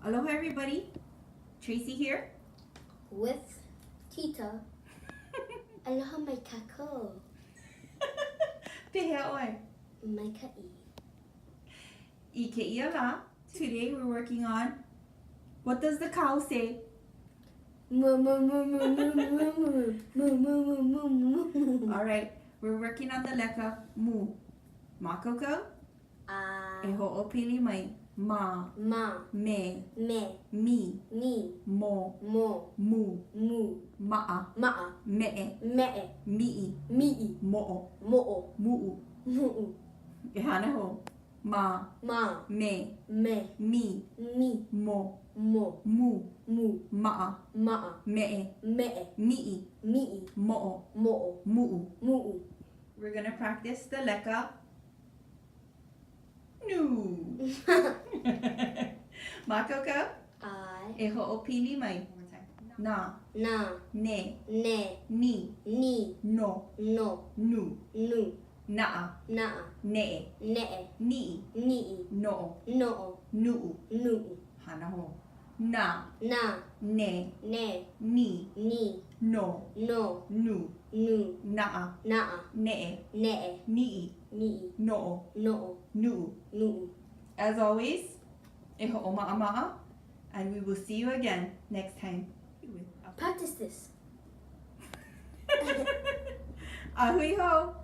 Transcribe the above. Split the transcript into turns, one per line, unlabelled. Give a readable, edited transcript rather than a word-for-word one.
Aloha everybody. Tracy here.
With Tita. Aloha mai kākou.
Pehea ʻoe?
Maikaʻi.
I kēia lā, today we're working on What does the cow say?
Moo moo moo moo moo moo moo moo moo moo moo moo.
All right, we're working on the leka mu. Mākaukau?
ʻAe.
E hoʻopili mai. Ma.
Ma.
Me.
Me.
Mi.
Mi.
Mo.
Mo.
Mu.
Mu.
Maʻa.
Maʻa.
Meʻe.
Meʻe.
Miʻi.
Miʻi.
Moʻo.
Moʻo.
Muʻu.
Muʻu.
E hana hou. Ma.
Ma.
Me.
Me.
Mi.
Mi.
Mo.
Mo.
Mu.
Mu.
Maʻa.
Maʻa.
Meʻe.
Meʻe.
Miʻi.
Miʻi.
Moʻo.
Moʻo.
Muʻu.
Muʻu.
We're gonna practice the leka nu. Mākaukau?
ʻAe.
E hoʻopili mai. Nā.
Nā.
Nē.
Nē.
Nī.
Nī.
Nō.
Nō.
Nū.
Nū.
Naʻa.
Naʻa.
Neʻe.
Neʻe.
Niʻi.
Niʻi.
Noʻo.
Noʻo.
Nuʻu.
Nuʻu.
Hana hou. Nā.
Nā.
Nē.
Nē.
Nī.
Nī.
Nō.
Nō.
Nū.
Nū.
Naʻa.
Naʻa.
Neʻe.
Neʻe.
Niʻi.
Niʻi.
Noʻo.
Noʻo.
Nuʻu.
Nuʻu.
As always, e hoʻomaʻamaʻa, and we will see you again next time.
Practice this.
A hui hou!